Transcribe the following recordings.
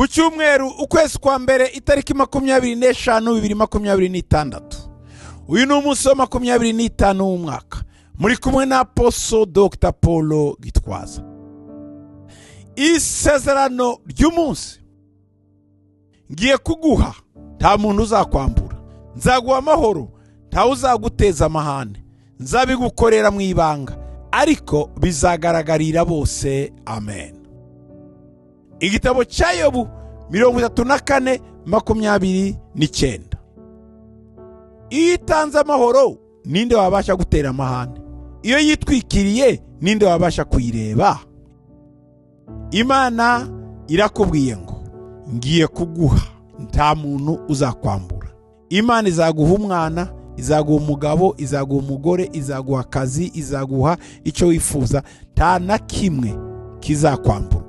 Ku cyumweru ukwezi kwa mbere itariki 25 2026. Uyu ni umunsi wa 25 w'umwaka. Muri kumwe na Apostle Dr. Paul Gitwaza. Isezerano ry'umunsi ngiye kuguha, nta muntu uzakwambura. Nzaguha amahoro, nta uzaguteza amahane. Nzabigukorera mu ibanga, ariko bizagaragarira bose. Amen. Igitabo cya Yobu 34:29. Iyo itanze amahoro, ninde wabasha gutera amahane? Iyo yitwikiriye, ninde wabasha kuyireba? Imana irakubwiye ngo ngiye kuguha, nta muntu uzakwambura. Imana izaguha umwana, izaguha umugabo, izaguha umugore, izaguha akazi, izaguha icyo wifuza, nta na kimwe kizakwamburwa.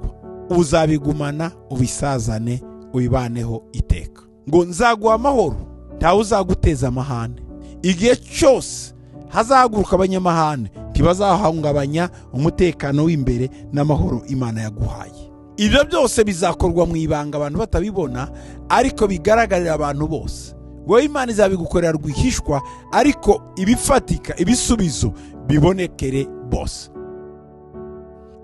Uzabigumana, ubisazane, ubibaneho iteka. Ngo nzaguha amahoro, ntawe uzaguteza amahane. Igihe cyose hazahaguruka abanyamahane, ntibazahungabanya umutekano w'imbere n'amahoro Imana yaguhaye. Ibyo byose bizakorwa mu ibanga abantu batabibona, ariko bigaragarira abantu bose. Wowe Imana izabigukorera rwihishwa, ariko ibifatika, ibisubizo bibonekere bose.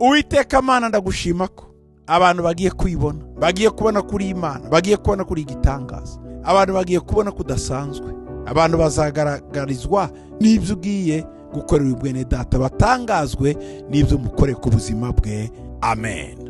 Uwiteka Mana, ndagushima ko abantu bagiye kwibona, bagiye kubona kuri Imana, bagiye kubona kuri igitangaza. Abantu bagiye kubona kudasanzwe. Abantu bazagaragarizwa n'ibyo ugiye gukorera bwene data, batangazwe n'ibyo mukore ku buzima bwe. Amen.